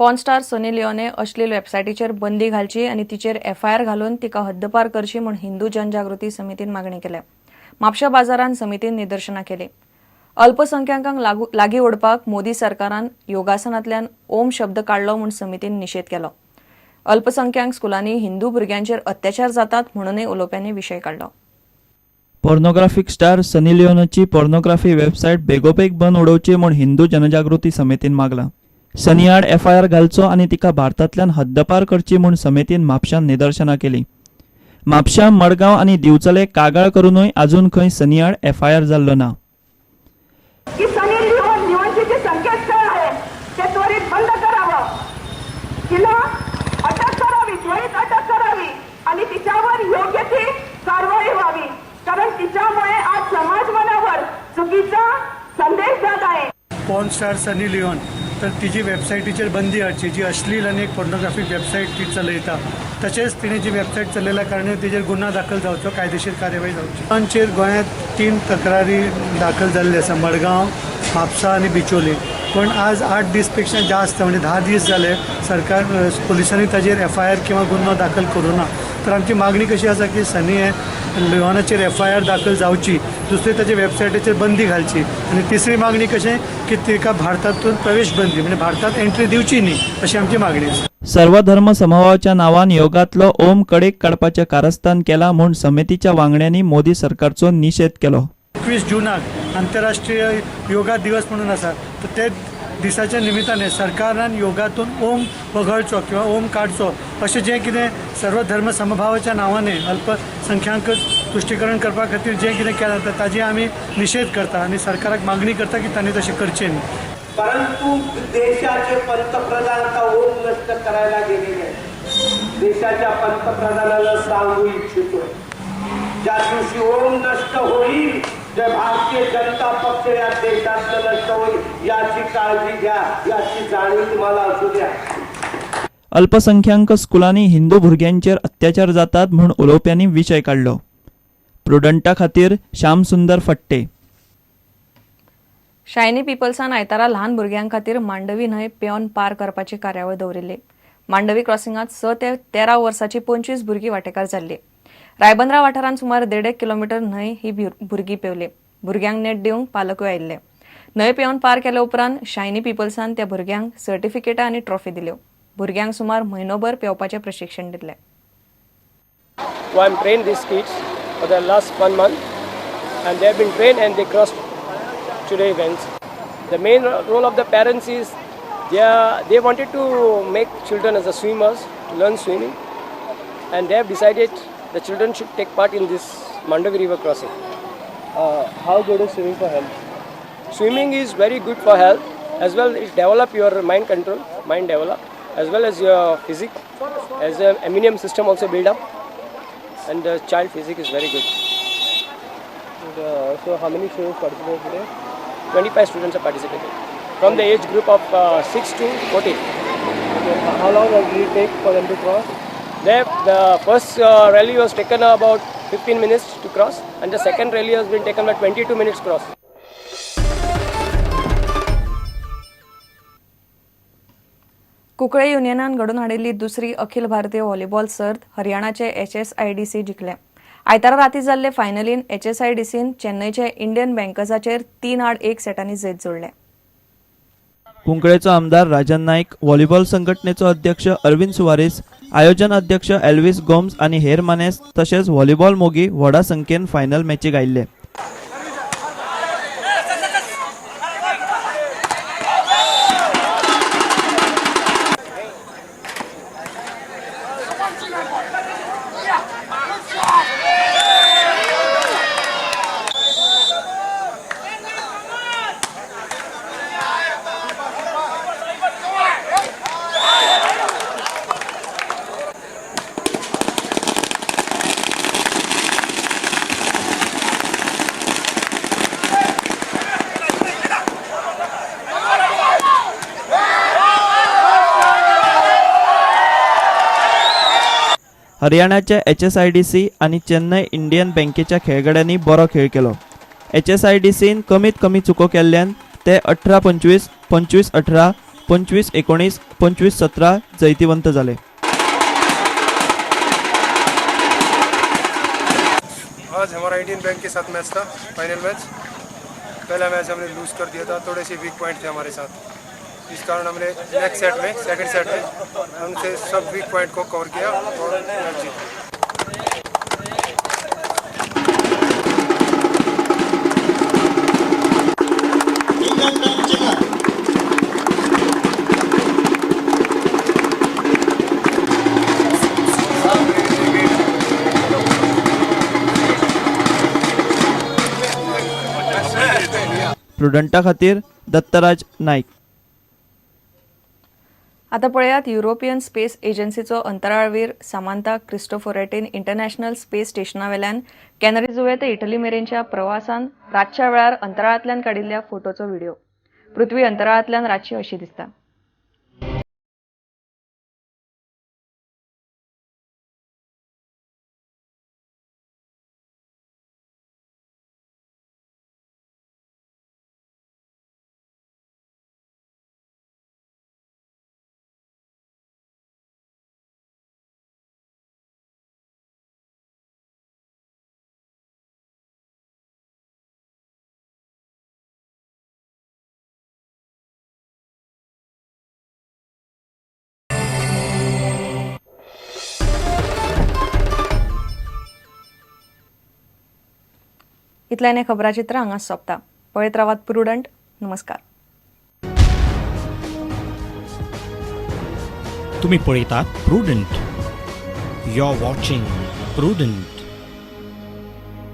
Porn star Sunny लिओने अश्लील वेबसायटीचेर बंदी घालची आनी तिचेर एफआयआर घालून तिका हद्दपार करची म्हूण हिंदू जनजागृती समितीन मागणी केल्या. म्हापशा बाजारान समितीन निदर्शनां केली. अल्पसंख्याकांक लागीं ओडपाक मोदी सरकारान योगासनांतल्यान ओम शब्द काडलो म्हूण समितीन निशेध केलो. अल्पसंख्याक स्कुलांनी हिंदू भुरग्यांचेर अत्याचार जातात म्हणूनय उलोवप्यांनी विशय काडलो. पोर्नोग्राफिक स्टार सनी लिओनाची पोर्नोग्राफी वेबसायट बेगोबेग बंद उडोवची म्हूण हिंदू जनजागृती समितीन मागलां. सनी आड एफआयआर घालचो आनी तिका भारतांतल्यान हद्दपार करची म्हूण समितीन म्हापशां निदर्शनां केली. म्हापशां, मडगांव आनी दिवचले कागाळ करूनय आजून खंय सनी आड एफआयआर जाल्लो ना. की सनी लिओनचे जे संकेतस्थळ आहे ते त्वरित बंद करावं, तिला अटक करावी, त्वरित अटक करावी आणि तिच्यावर योग्य ती कारवाई व्हावी, कारण तिच्यामुळे आज समाज मनावर चुकीचा संदेश जात आहे. पॉर्न स्टार सनी लिओन तर तिची वेबसायटीचेर बंदी हाडची, जी अश्लील आनी एक पोर्नोग्राफीक वेबसायट ती चलयता. तशेंच तिणें जी वेबसायट चलयल्या कारणान तिचेर गुन्यांव दाखल जावचो, कायदेशीर कारवाय जावची. आमचेर गोंयांत 3 तक्रारी दाखल जाल्ली आसा, मडगांव, म्हापसा आनी बिचोली. पूण आज 8 दीस पेक्षा जास्त म्हणजे 10 दीस जाले सरकार पुलिसांनी ताजेर एफआयआर किंवा गुन्यांव दाखल करूं ना. तर आमची मागणी कशी आसा की सनी लिओनाचेर एफआयआर दाखल जावची, दुसरी ताजे वेबसायटीचेर बंदी घालची आनी तिसरी मागणी कशें की तिका भारतांतून प्रवेश बंदी म्हणजे भारतांत एंट्री दिवची न्ही अशी आमची मागणी आसा. सर्वधर्म समभावाच्या नांवान योगांतलो ओम कडेक काडपाचें कारस्थान केलां म्हूण समितीच्या वांगड्यांनी मोदी सरकारचो निशेध केलो. 21 जूनाक आंतरराष्ट्रीय योगा दिवस म्हणून आसा, तर ते दिसाच्या निमित्ताने सरकारान योगातून ओम वगळचो किंवा ओम काडचो अशें जें कितें सर्वधर्म समभावाच्या नांवाने अल्पसंख्याक तुश्टीकरण करपा खातीर जें कितें केलां तर ताजी आमी निशेध करता आनी सरकाराक मागणी करता की तांणी तशें करचें न्ही. परंतु देशाचे पंतप्रधान आता ओम नष्ट करायला गेलेले आहेत. देशाच्या पंतप्रधानाला सांगू इच्छितो, ज्या दिवशी ओम नष्ट होईल ते भारतीय जनता पक्ष या देशातलं नष्ट होईल याची काळजी घ्या, याची जाणीव तुम्हाला असू द्या. अल्पसंख्याक स्कुलांनी हिंदू भुरग्यांचेर अत्याचार जातात म्हूण उलोवप्यांनी विशय काडलो. प्रुडंटा खातीर श्यामसुंदर फट्टे. शायनी पिपल्सान आयतारा ल्हान भुरग्यां खातीर मांडवी न्हंय पेवन पार करपाची कार्यावळ दवरिल्ली. मांडवी क्रॉसिंगांत 6 ते 13 वर्सांची 25 भुरगीं वांटेकार जाल्ली. रायबंद्रा वाठारांत सुमार 1.5 किलोमिटर न्हंय ही भुरगीं पेवली. भुरग्यांक नेट दिवंक पालकूय आयिल्ले. न्हंय पेवन पार केले उपरांत शायनी पिपल्सान त्या भुरग्यांक सर्टिफिकेटां आनी ट्रॉफी दिल्यो. भुरग्यांक सुमार म्हयनोभर पेंवपाचें प्रशिक्षण दिल्लें. I am trained these kids for the last 1 month, and they have been trained and they crossed today events. The main role of the parents is they wanted to make children as a swimmers to learn swimming, and they have decided the children should take part in this Mandovi River crossing. How good is swimming for health? Swimming is very good for health as well. It develop your mind control, mind develop as well as your physique, as a immune system also build up, and the child physique is very good. And, so how many students participated today? 25 students are participating from the age group of 6 to 14. Okay. How long does it take for them to cross? The first rally was taken about 15 minutes to cross, and the second rally has been taken by 22 minutes cross. Cuncolim युनियनान घडोवन हाडिल्ली दुसरी Akhil Bharatiya volleyball सर्त हरियाणाचे एचएसआयडीसी जिखले. आयतारा राती जाल्ले फायनलीन एचएसआयडीसीन चेन्नयचे Indian बँकर्साचेर 3-1 सेटांनी जैत जोडलें. कुंकळेचो आमदार राजन नाईक, व्हॉलीबॉल संघटनेचो अध्यक्ष अरविंद सुवारीस, आयोजन अध्यक्ष एल्विस गोम्स आनी हेर मानेस्त तशेंच व्हॉलीबॉल मोगी व्हडा संख्येन फायनल मॅचीक आयिल्ले. हरियाणाच्या एचएसआयडीसी आनी चेन्नय इंडियन बँकेच्या खेळगड्यांनी बरो खेळ केलो. एचएसआयडीसीन कमीत कमी चुको केल्ल्यान ते 18-25, 25-18, 25-19, 25-17 जैतिवंत जाले. आज हमारा इंडियन बैंक के साथ मैच था, फाइनल मैच. पहला मैच हमने लूज़ कर दिया था, थोड़े से वीक पॉइंट थे हमारे साथ. इस कारण हमने नेक्स्ट सेट में, सेकंड सेट में हमसे सब वीक पॉइंट को कवर किया और मैच जीत लिया. प्रुडंटा खातीर दत्तराज नाईक. आता पळयात युरोपियन स्पेस एजन्सीचो अंतराळवीर सामांता क्रिस्टोफोरेटीन इंटरनॅशनल स्पेस स्टेशनावेल्यान कॅनरी जुवे ते इटली मेरेनच्या प्रवासान रातच्या वेळार अंतराळांतल्यान काडिल्ल्या फोटोचो व्हिडिओ. पृथ्वी अंतराळांतल्यान रातची अशी दिसता. इतल्यान हें खबराचित्र हांगाच सोंपता. पळयत रावात प्रुडंट. नमस्कार. तुम्ही पळयतात Prudent. You are watching Prudent.